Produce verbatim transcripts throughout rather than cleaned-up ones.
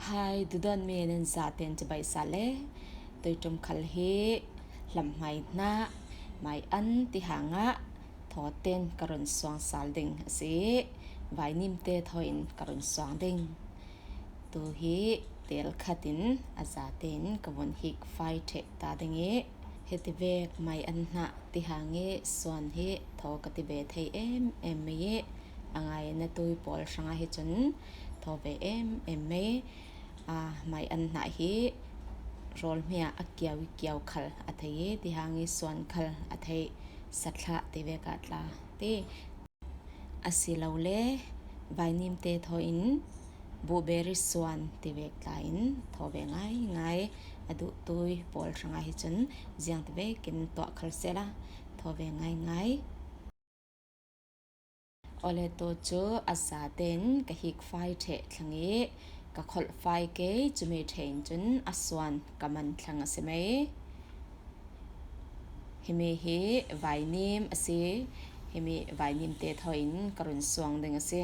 Hai, dudawn mi nan zaten cibai sa le, tuitum khal hi hlamhmai hna, mai an ti hangah thawten ka run suang sal ding a si. Vainimte thaw in ka run suang ding. Tu hi tel khat in a zaten ka vun hik fai ṭheh ta ding i, hiti vek mai an hna ti hang i suan hi thaw ka ti ve thei em em mai i, a ngai na tui pawl hrangah hi cun thaw ve em em mai. Aa, mai an hna hi rawlhmia a kiau i kiau khal a thei i, ti hang i suan khal a thei, sathlah ti vek ah tla ti. Asilole vainimte thaw in blueberry suan ti vek tla in thaw ve ngaingai. A duhtui pawl hrangah hi cun ziang ti vekin tuah khal sehla thaw ve ngaingai. Awle tu cu a zaten ka hik fai ṭheh thlang i ka kholh fai kei, cumi ṭheh in cun a suan ka man thlang a si mai. Himi hi vainim a si. Himi vainimte thaw in ka run suang ding a si.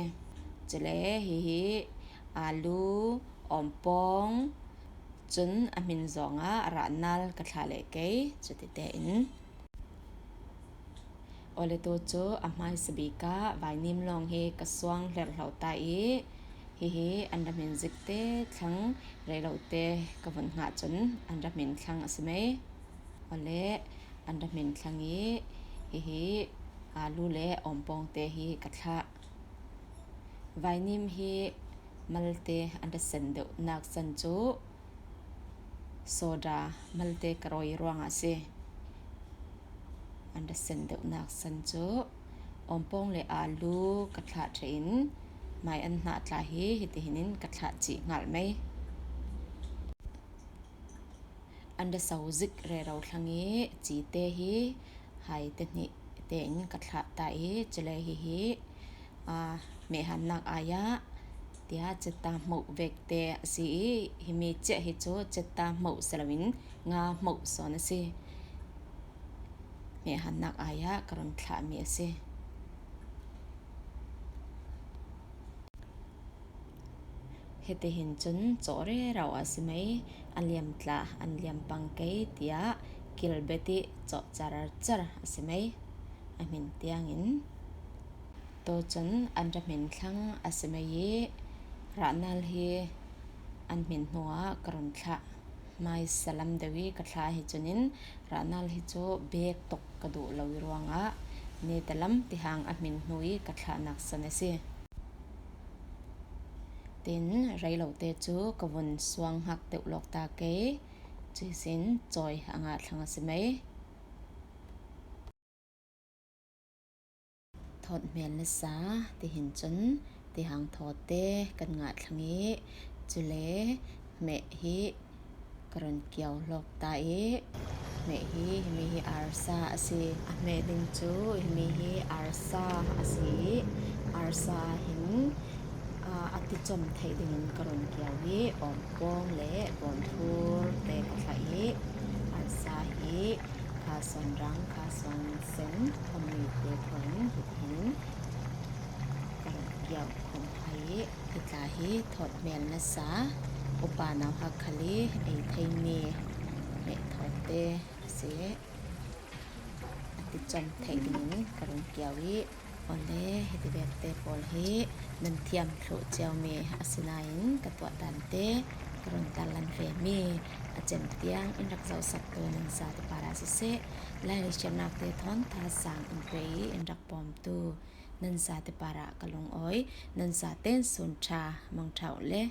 Cule hihi alu, awmpawng, cun a hmin zongah rahnal ka thlah leh kei, cuti tein. Awle tu cu a hmaisa bik ah vainim lawng hi ka suang hlerhlo ta i, hihi an ra hmin zikte thlang, reilote ka vun hngah cun an ra hmin thlang a si mai. Awle an ra hmin thlang i, hihi alu le awmpawngte hi ka thlah. Vainim hi malte an ra sen deuhnak san cu soda malte ka rawi ruangah a si. An ra sen deuhnak san cu awmpawng le alu ka thlah ṭheh in, mai an hna tla hi hitihin in ka thlah cih hngalh mai. An ra so zik rero thlang i, cite hi hai te hnih tein ka thlah ta i, cule hihi, aa, mehhannak ai ah tiah cetta hmoh vekte a si i, himi ciah hi cu cetta hmoh si loin nga hmoh sawn a si. Mehhannak ai ah ka run thlahmi a si. Hitihin cun cawh rero a si mai, an liam tla, an liam pang kei tiah kilbet i cawh carcar a si mai, a hmin tiangin. Tu cun an ra hmin thlang a si mai i rahnal hi an hmin hnuah ka run thlah. Hmaisa lam deuh i ka thlah hi cun in rahnal hi cu bek tuk ka duh lo i ruangah netalam tihang a hmin hnu i ka thlahnak san a si. Tin, reilote cu ka vun suang hngak deuh lawk ta kei, cuihsin cawi a ngah thlang a si mai. Thawt hmel nasa tihin cun tihang thawte kan ngah thlang i, cule hmeh hi ka run kiau hlawk ta i, hmeh hi, himi hi arsa a si. A hmeh ding cu himi hi arsa a si i, arsa hin, aa, a ticom theih dingin ka run kiau i, awmpawng le bawnthur te ka thlah i, arsa hi kha suan rang, kha suan sen, khawmli te thaw in hitihin ka run kiau khawm hai i, hi tla hi thawt hmel nasa, upa nauhak khal i ei theimi hmeh thawtte a si. A ticom theih dingin ka run kiau i, awle, hiti vekte pawl hi nan thiam thluh ciomi a si nain ka tuah dante ka run tarlan vemi a cem tiang in rak zohsaktu nan zate parah siseh, Lai le hriamnakte thawn thasang in pe i in rak pawmtu nan zate parah ka lungawi, nan zaten sun ṭha mang ṭha uh le.